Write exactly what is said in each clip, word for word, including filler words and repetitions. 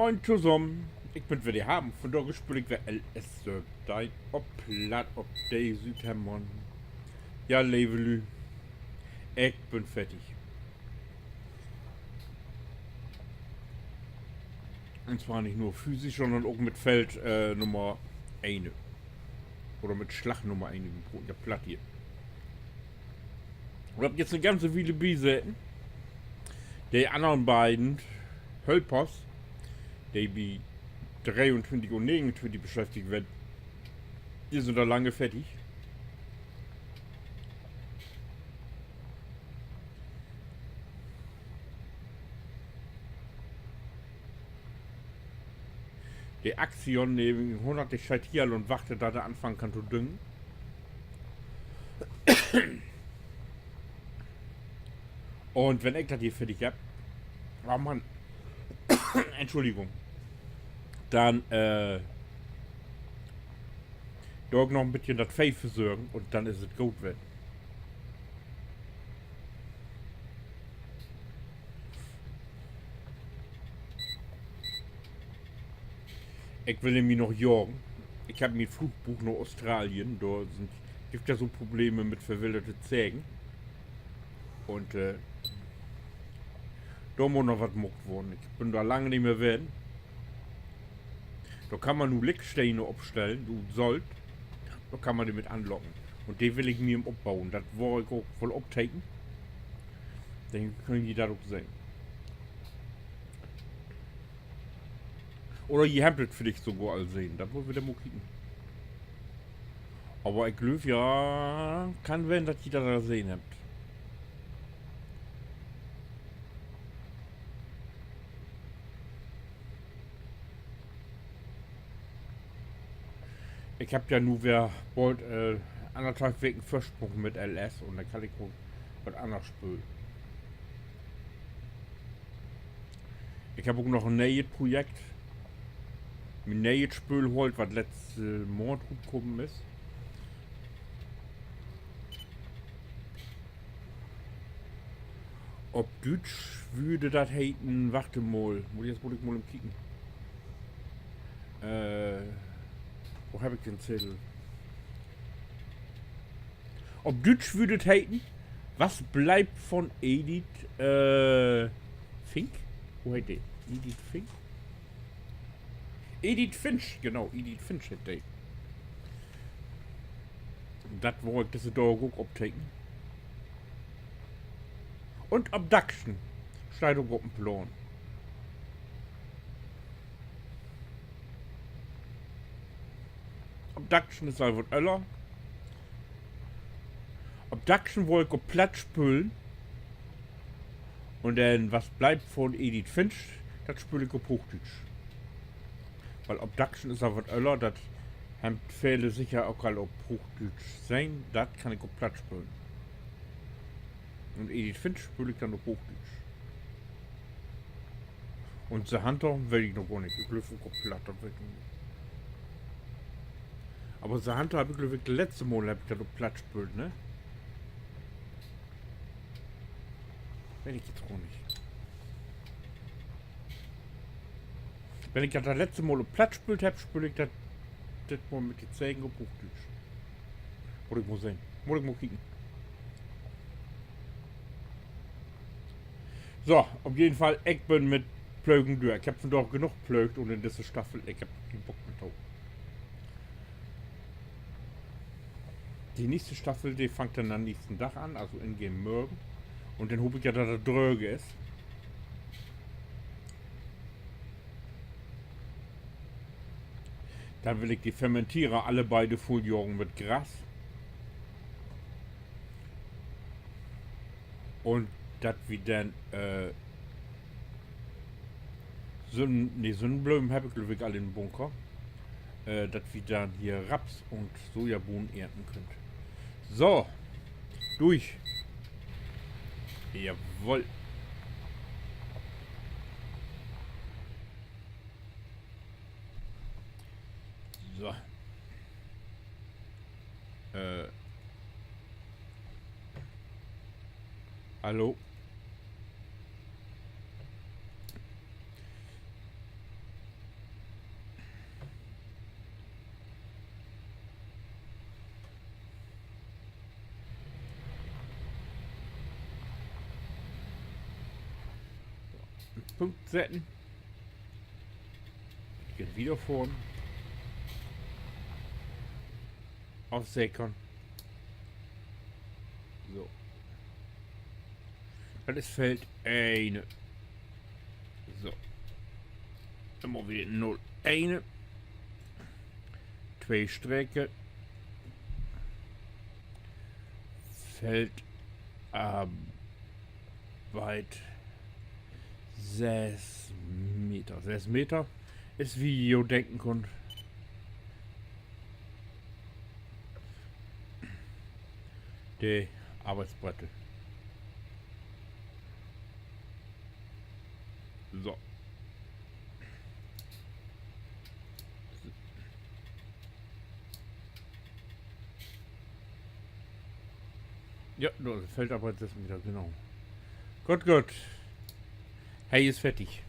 Moin tosamen, ik bün weer de Harm. Vundaag speel ik weer L S söventeihn op Platt op de Südhemmern. Ja, leve Lüüd, ik bün fertig. Un zwar nich nur physisch, sonnern ok mit Feld, äh, Nummer een. Oder mit Slag Nummer een, ja, Platt hier. Ik heff nu 'ne ganze Wiel bi seten. De annern beiden Hölpers, de bi dreeuntwintig un negenuntwintig beschäftigt weern, de sünd al lang fertig. De Axion negenhunnert, de steiht hier al un wacht, dat he anfangen kann to düngen. Un wenn ik dat hier fertig hebb, oh Mann, Entschuldigung, denn, äh, do ik noch en beten dat Veeh versorgen un denn is dat goot ween. Ik will mi noch jagen. Ik hebb mien Flug bucht na Australien. Dor sünd, gifft ja so Probleme mit verwillerte Zegen. Un, äh, dor mutt noch wat maakt worrn. Ik bün dor lang nich mehr ween. Dor kann man nu Lichtstene opstellen, ut Solt. Dor kann man de mit anlocken. Un de will ik mi opboen. Dat warr ik ok woll opteken. Denn köönt ji dat ok sehn. Oder ji hebbt dat villicht sogor al sehn. Dat wüllt wi denn mal kieken. Aver ik glööv, ja, kann ween, dat ji dat al sehn hebbt. Ik hebb ja nu weer bold, äh, annerthalf Weken Vörsprung mit L S un denn kann ik ok wat anners spölen. Ik hebb ok noch en nee'et Projekt. Mien nee'et Spööl holt, wat letzte Maand rutkamen is. Op Düütsch würr dat heten, wacht mal, mutt, jetzt mutt ik mal even kieken. Äh, wo heff ik den Zettel? Op Düütsch würr dat heten: Was bleibt von Edith, äh, Fink? Wo heet de? Edith Fink? Edith Finch, genau, Edith Finch heet de. Dat warr ik disse Daag ok opteken. Un Obduction steiht ok op 'n Plaan. Obduction is al wat öller. Obduction wull ik op Platt spölen. Un denn Was bleibt von Edith Finch, dat spööl ik op Hoochdüütsch. Wiel Obduction is al wat öller, dat hebbt vele seker ok al op Hoochdüütsch sehn, dat kann ik op Platt spölen. Un Edith Finch spööl ik denn op Hoochdüütsch. Un The Hunter weet ik noch gor nich. Ik glööv ok op Platt, dat weet ik nich. Aver The Hunter heff ik, glööv ik, dat letzte Mal heff ik dat op Platt spöölt, ne? Weet ik nu gor nich. Wenn ik dat, dat letzte Mal op Platt spöölt heff, spööl ik dat dit Mal mit de Zegen op Hoochdüütsch. Mutt ik mal sehn. Mutt ik mal kieken. So, op jeden Fall, ik bün mit Plögen dör. Ik heff vundaag genoog plöögt un in disse Staffel, ik heff keen Bock mehr to. De nächste Staffel, de fangt denn an'n nächsten Dag an, also ingame morgen. Un denn hoop ik ja, dat dat dröög is. Denn will ik de Fermentierer alle beide vulljagen mit Gras. Un dat wi denn, äh, Sünn-, nee, Sünnenblömen heff ik, glööv ik, al in'n Bunker. Äh, dat wi denn hier Raps un Sojabohnen ernten köönt. So, dör. Jawoll. So. Äh. Hallo? Punkt setten. Geiht wieder vörn. Afsekern. So. Dat is Feld een. So. Denn maakt wi null een. Twee Streke. Feld, ähm, wiet söss Meter. Söss Meter is, wie ji jo denken köönt, de Arbeitsbretter. So. Ja, dor is Feldarbeit, dat is wieder, genau. Goot, goot. He is fertig.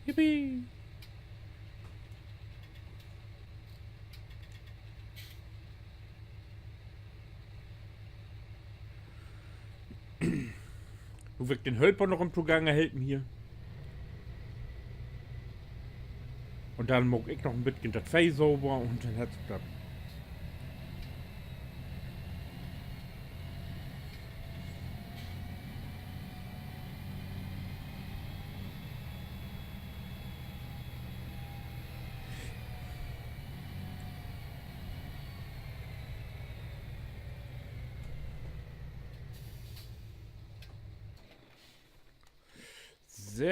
Yippie. Nu will ik den Hölper noch en poor Gange helpen hier. Un denn maak ik noch en bitken dat Veeh sauber un denn hett sik dat. So.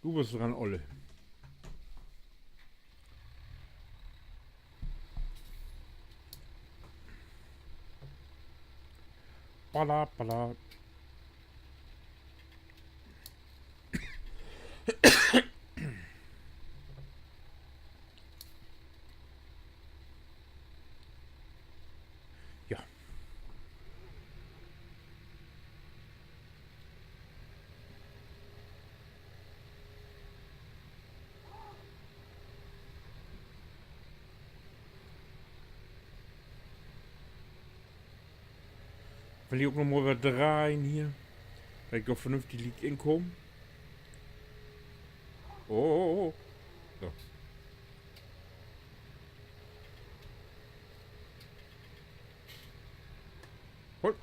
Du büst dran, Olle. Balla, balla. Ja. Will ik ok noch mal wat dreihen hier. Dat ik ok vernünftig liek inkaam. Oh, oh, oh. So. Hoi.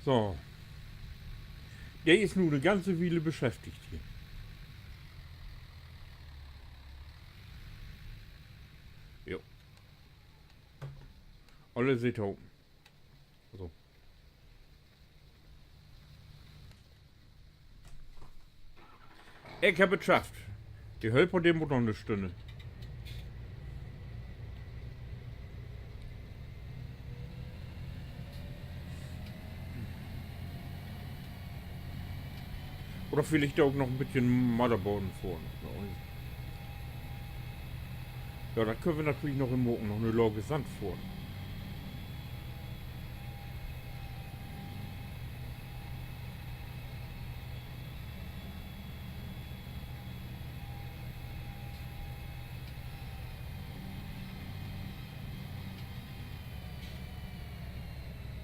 So. De is nu 'ne ganze Wiel beschäftigt hier. Jo. Alle sitt hopen. So. Ik heff et schafft. De Hölper, de mutt noch 'ne Stünn. Oder villicht ok noch en bitken Motherboarden fohren. Ja, dat köönt wi natürlich noch in maken, noch 'ne Lage Sand fohren.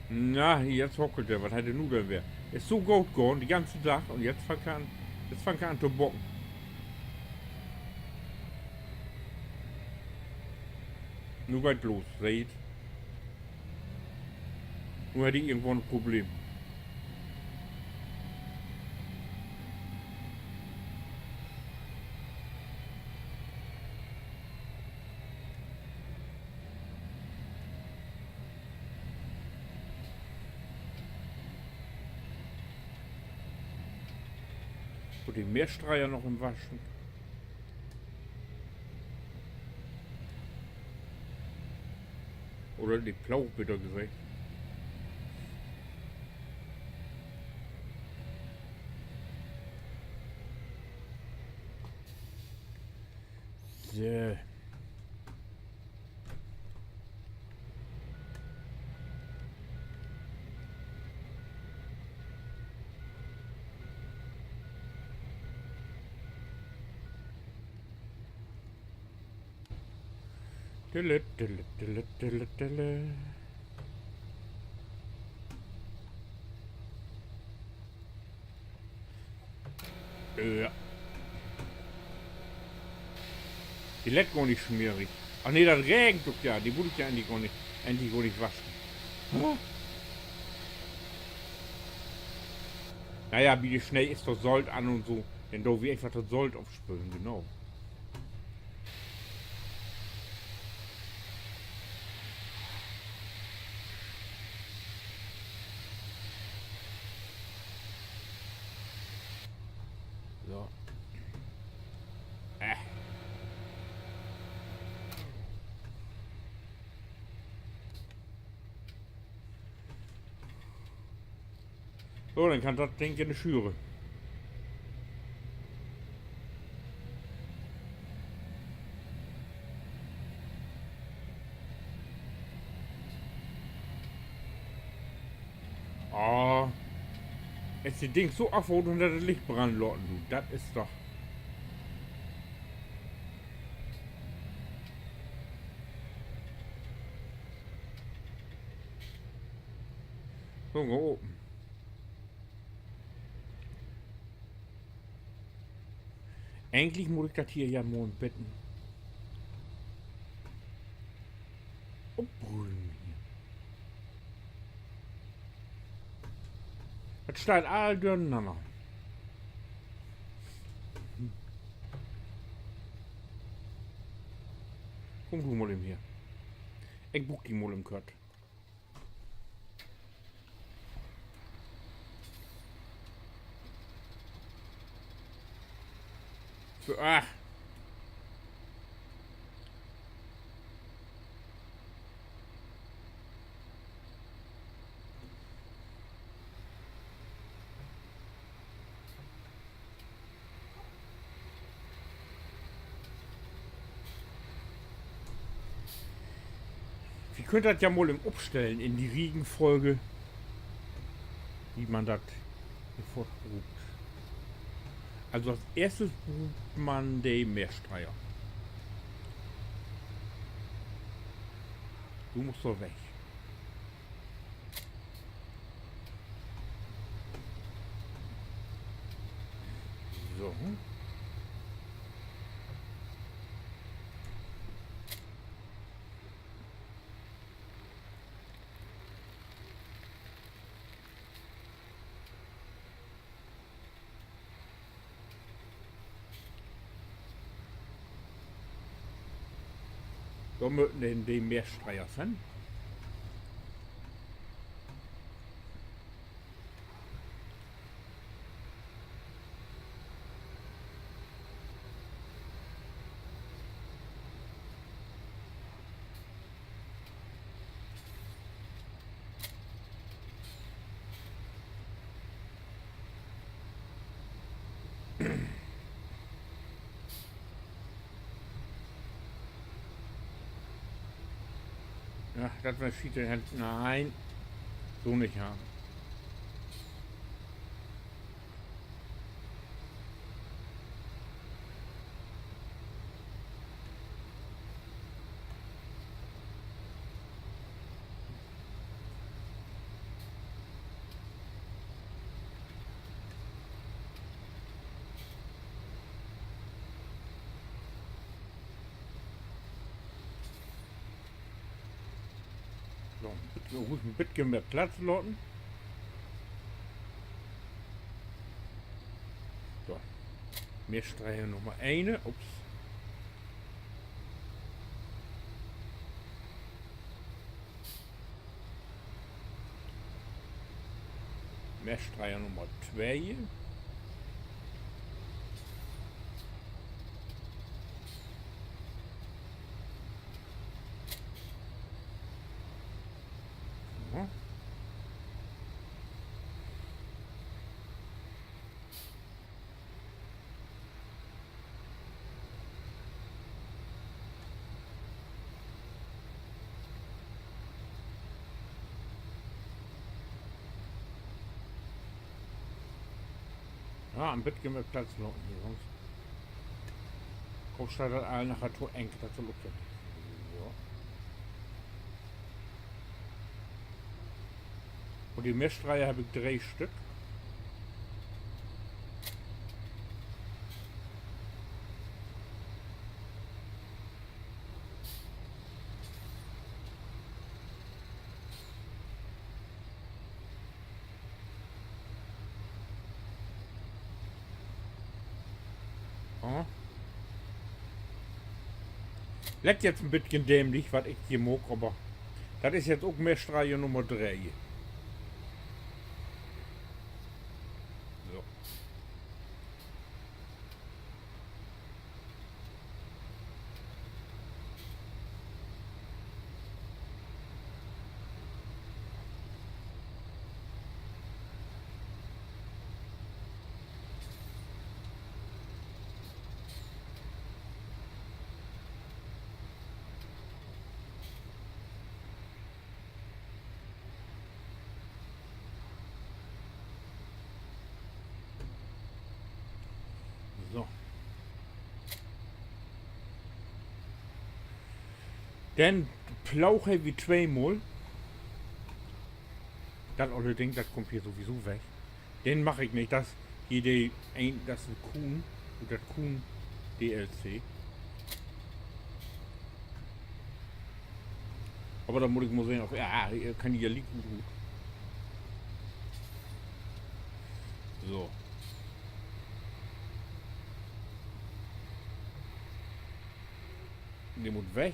Na, jetzt hockelt de. Wat hett de nu denn weer? Is so goot gahn, de ganze Dag. Un jetzt fangt he an, jetzt fangt he an to bocken. Nu geiht los, seht. Nu hett he irgendwo en Problem. Mutt de Mähstreier noch in Waschen? Oder de Ploog, beter seggt. So. Tille, tille, tille, tille, tille. Äh. De lett gor nich smerig. Ach nee, dat regent ok ja. De mutt ik ja endlich gor nich, endlich gor nich waschen. Huh? Na ja, bi de Snee is dat Solt an un so. Denn doot wi eenfach dat Solt ofspölen, genau. So. Äh. So, denn kann dat Ding in de Schüre. Ah. Is dat Ding so afhaut un dat Licht brannen laten, du. Dat is doch. So, mal open. Egentlich mutt ik dat hier ja mal en beten oprümen hier. Dat steiht all dörenanner. Kumm du mal even hier. Ik bruuk di mal even kort. So, ah. Wi köönt dat ja mal even opstellen in de Riegenfolge, wo man dat sofort bruukt. Also as eerstes bruukt man de Meerstreier. Du musst doch weg. So. Dor mööt denn de Meerstreier hen. Ja, dat weer Schiet, den hett, nein. So nich, ja. So, ruhig en beten mehr Platz laten. So. Meerstreier Nummer een. Ups. Meerstreier Nummer twee. Ja. Ja, en beten mehr Platz noch hier, sonst kummt dat all naher to eng, dat sall ok nich. Ja. Un de Meststreier heff ik dree Stück. Lett jetzt en beten dämlich, wat ik hier maak, aver dat is jetzt ok Meststreier Nummer dree. So. So. Den Ploog hebbt wi tweemal. Dat olle Ding, dat kummt hier sowieso weg. Den mag ik nich, dat is hier de een, dat is en Kuhn, ut dat Kuhn-D L C. Aver dor mutt ik mal sehn, of, ja, he kann hier liek goot ut. So. De mutt weg.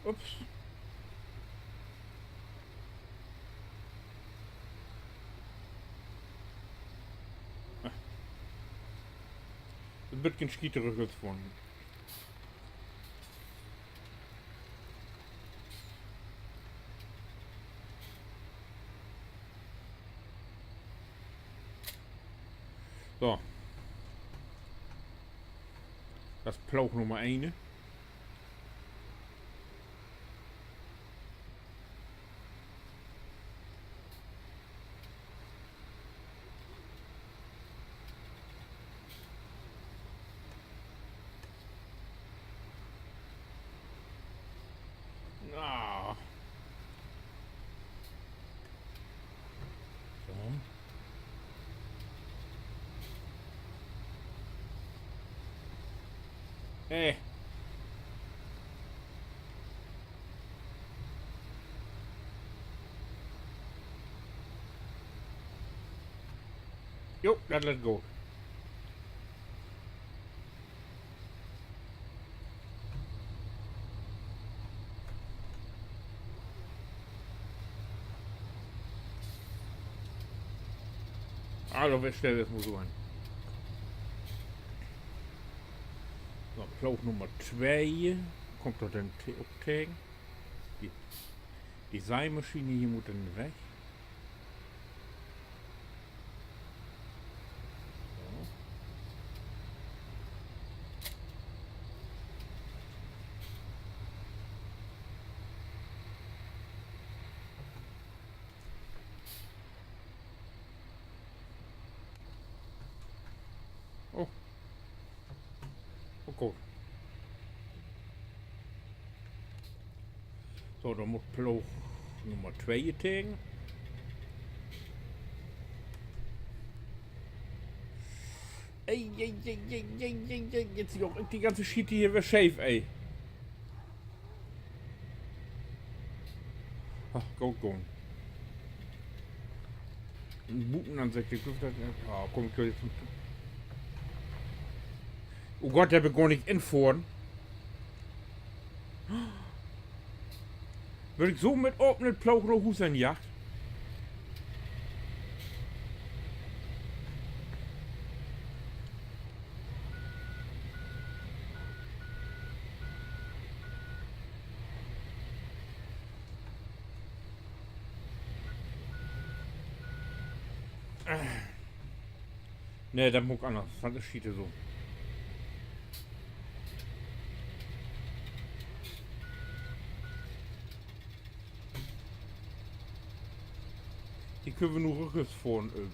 Ups. Ah. En beten schieterig is vun. So. Dat is Ploog Nummer een. Ah. So. Hey. Jo, dat lett goot. Also, wi stellen dat mal so an. So, Ploog Nummer twee. Kummt dor denn te-, ok tegen? De, de Seimaschien hier mutt denn weg. So. Oh. Oh Gott. So, dor mutt Ploog Nummer twee hier tegen. Ey, ey, ey, ey, ey, ey, ey, jetzt is ok de ganze Schiet hier weer scheef, ey. Ach, goot gahn. Butenansicht, ik glööv, dat, ah, kumm ik hier jetzt mit. Oh Gott, dor bün ik gor nich infohren. Wöör ik so mit apen Ploog na Huus hen jagt? Nee, dat mutt ik anners. Dat is schiete so. Köönt wi nu rückwärts fohren, äh.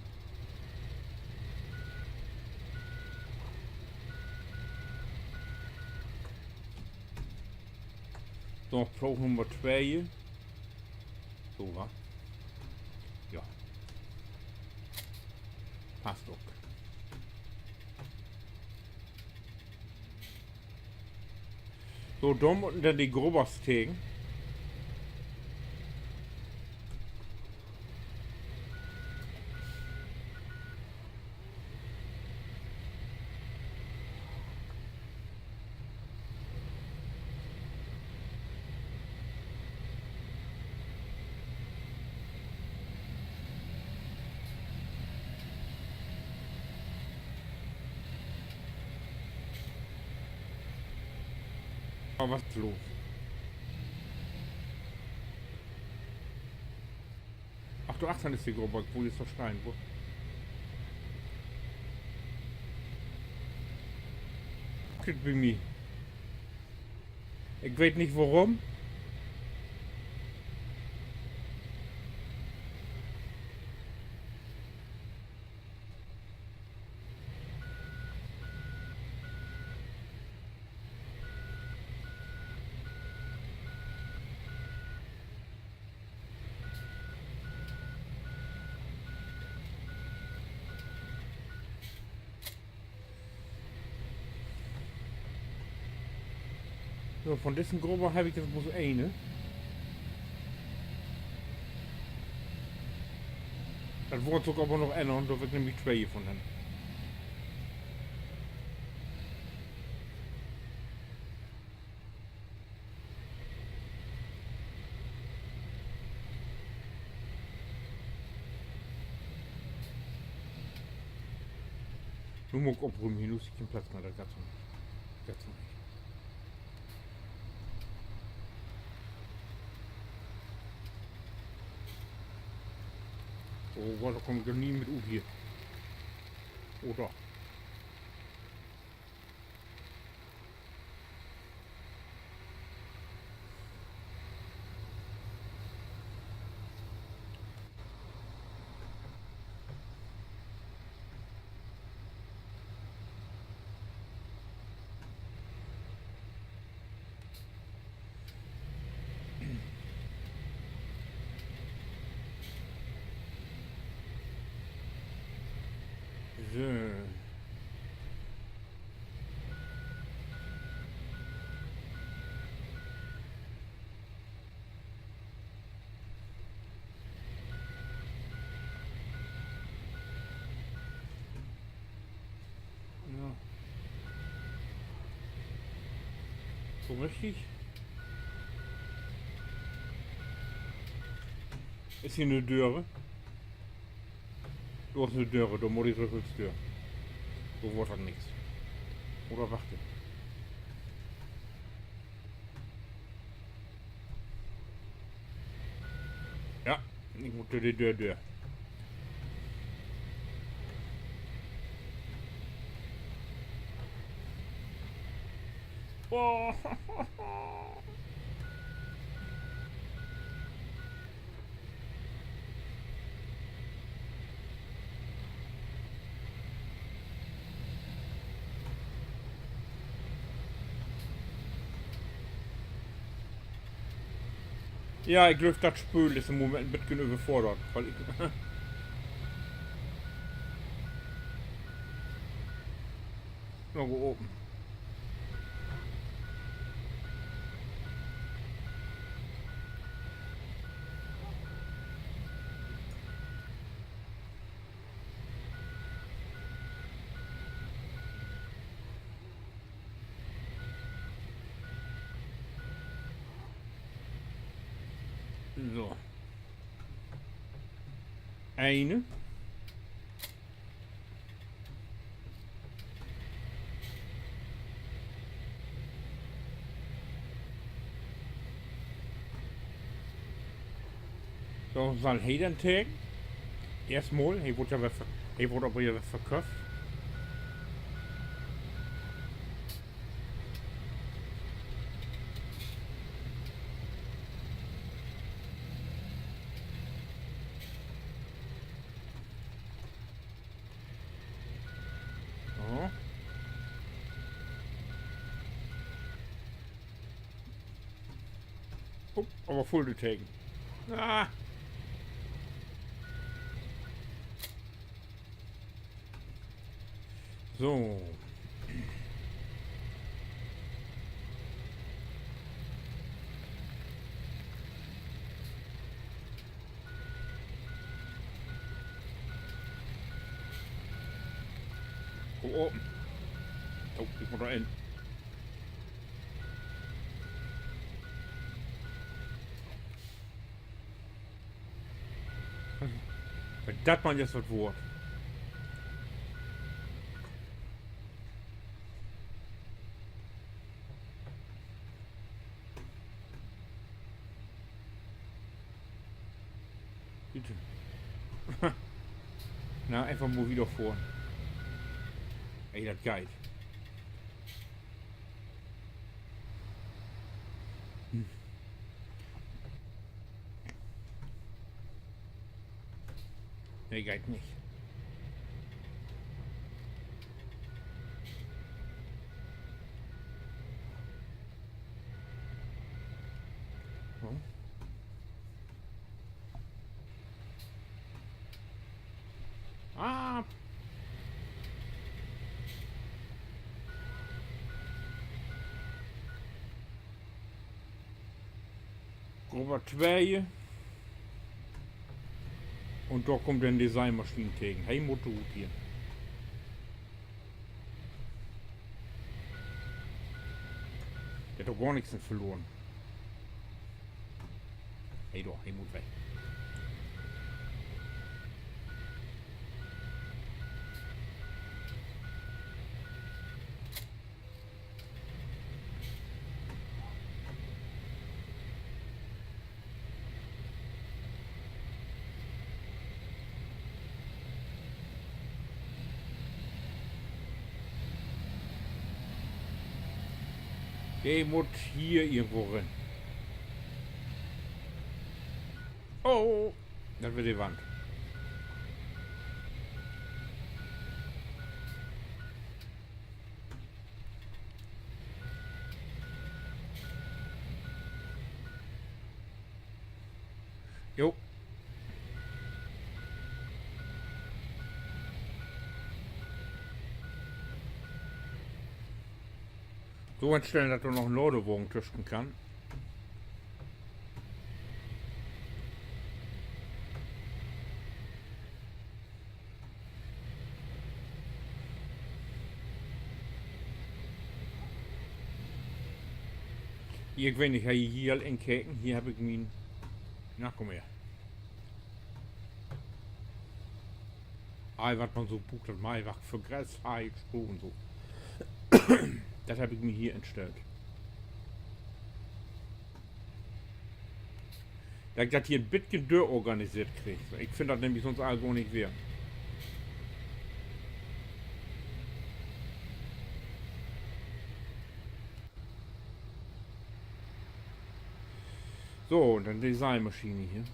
So, Proov Nummer twee. So, wa? Ja. Passt ok. So, dor mutten denn de Grubbers tegen. Aver wat is los? Ach, dor achtern is de Grubber, wo is dor Stein? Wo? Kiek bi mi. Ik weet nich worum. So, von dissen Grubber heff ik nu bloots een. Dat warrt sik aver noch ännern, dor will ik nämlich twee von hebben. Nu mutt ik oprümen, hier is keen Platz mehr, dat geiht so nich. Dat geiht so nich. Oh, wat, dor kaam ik doch nie mit ut hier. Oder? So. Ja. So richtig. Is hier 'ne Döre? Dor is 'ne Döre, dor mutt ik rückwärts dör. So warrt dat nix. Oder wacht. Ja, ik mutt dör de Döör dör. Oh. Ja, ik glööv, dat Spööl is in'n Moment en beten överfordert, wiel ik, na, open. So. Een. So, sall he denn tegen? Eerstmal, he word ja weer ver-, he word aver ja weer verköfft. Oh, aver vull de tegen. Ah. So. Oh, oh. Oh, ik mutt dor in. Wenn dat man jetzt wat woort. Bitte. Na, eenfach mal wieder fohren. Ey, dat geiht. Hm. Nee, geiht nich. Hm. Ah. Nummer twee. Un dor kummt denn de Seimaschien tegen. He mutt rut hier. De hett doch gor nix mit verloren. He doch, he mutt weg. De mutt hier irgendwo rin. Oh, dat weer de Wand. Jo. So instellen, dat dor noch en Ladewagen tüschen kann. Hier, ik weet nich, harr ji hier al inkeken? Hier heff ik mien, na, kumm her. Ei, wat man so bruukt, dat Maiwark för Gras, Hei, Stroh un so. Dat heff ik mi hier instellt. Dat ik dat hier en bitken dörorganiseert krieg. Ik finn dat nämlich sonst all gor nich weer. So, un denn de Seimaschien hier.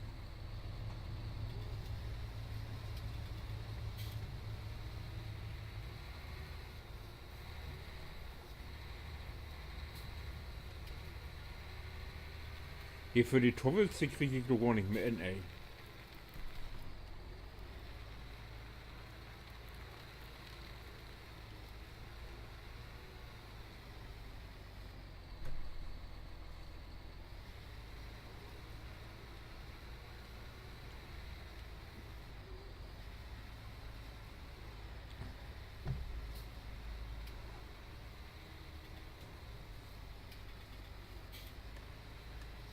Hier för de Tuffels, de krieg ik doch gor nich mehr in, ey.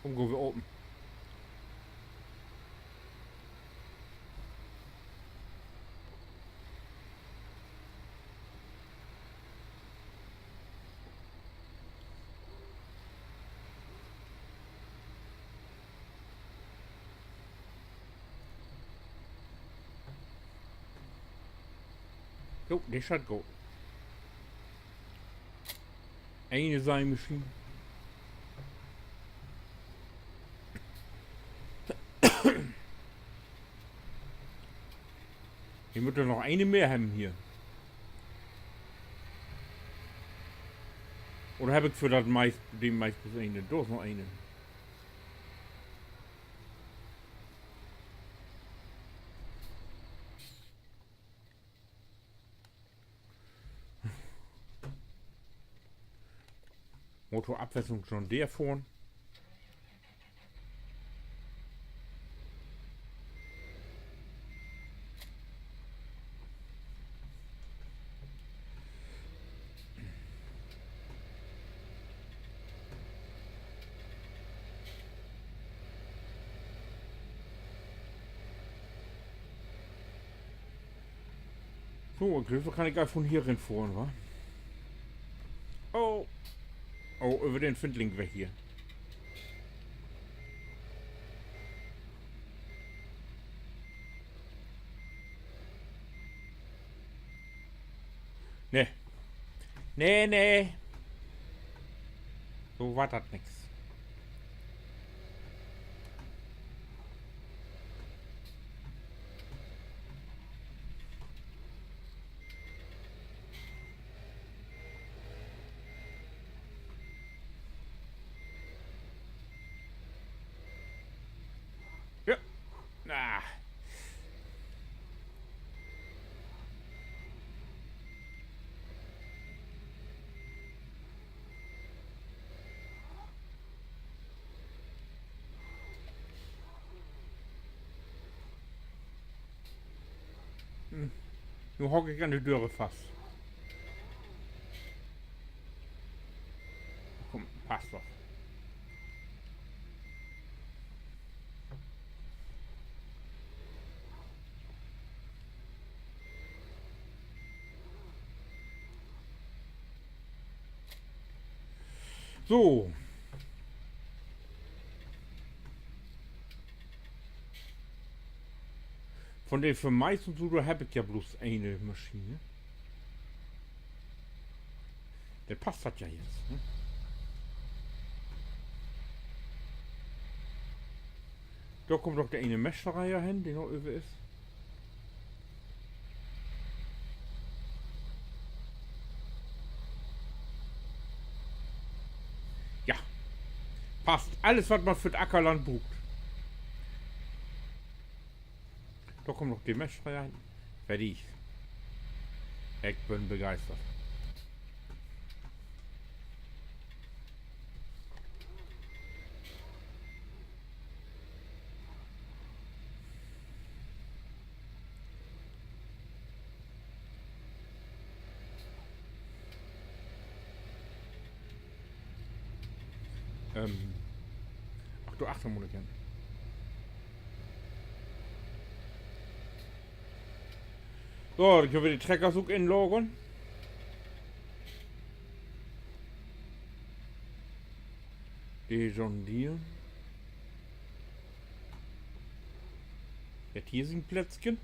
Kumm, gah wi open. Jo, de schall goot. Ene Seimaschien. Wi mööt doch noch ene mehr hebben hier. Oder heff ik för dat Mais, de Mais bloots ene? Dor is noch ene. Mal to Afwesslung John Deere fohren. So, ik glööv, dor kann ik al vun hier rinfohren, wa? Oh. Oh, över den Findlingweg hier. Nee. Nee, nee. So warrt dat nix. Ja. Ah. Hm. Nu haak ik an de Döre fast. Kumm, passt doch. So. Vun de Vermeis un so, dor heff ik ja bloots ene Maschien. Denn passt dat ja jetzt, ne? Dor kummt noch de ene Mähdrescher hen, de noch över is. Ja. Passt. Allens, wat man för 't Ackerland bruukt. Dor kummt noch de Mähdrescher hen. Fertig. Ik bün begeistert. Ähm. Ach, dor achter mutt ik hen. So, denn köönt wi de Treckers ok inlagern. De John Deere. Hett hier sien Plätzken.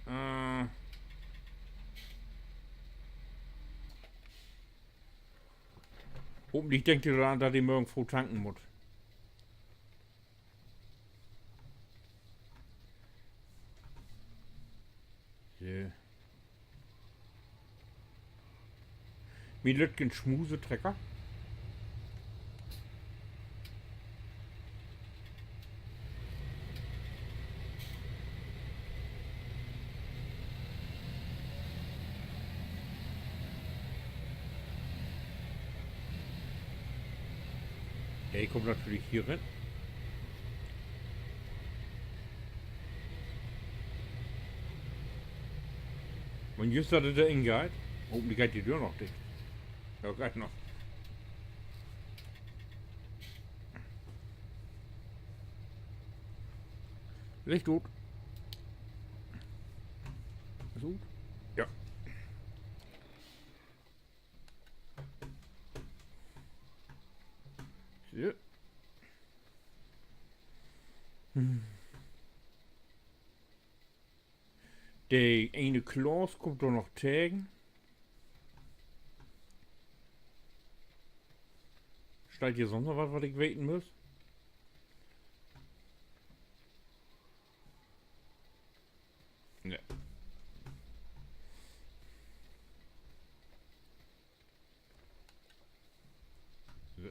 Äh. Hopentlich denkt de doran, dat de morgen fröh tanken mutt. So. Mien lüttjen Smusetrecker. De kummt natürlich hier rin. Man jüst, dat he dor ingeiht. Hopentlich geiht de Döör noch dicht. Ja, geiht noch. Licht ut. Is ut? Ja. So. De ene Klaas kummt dor noch tegen. Steiht hier sünst noch wat, wat ik weten müss? Nee. So.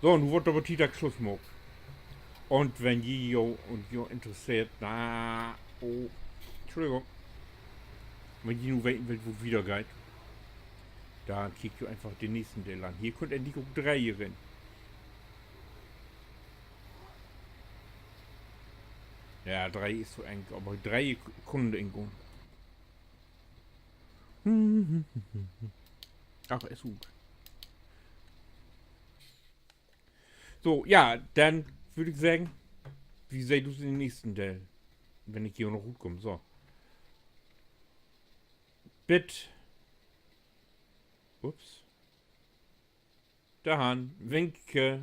So, nu warrt aver Tiet, dat Sluss maakt. Un wenn ji jo, un jo interesseert, na, oh, Entschuldigung. Wenn ji nu weten wüllt, wo 't wieder geiht, denn kiekt jo eenfach den nächsten Deel an. Hier köönt endlich ok dree rin. Ja, dree is so eng, aver dree kunnen dor in gahn. Ach, is goot. So, ja, denn würr ik seggen, wi seht us in den nächsten Deel. Wenn ik hier noch rutkaam, so. Bit. Ups. Dor han, winke.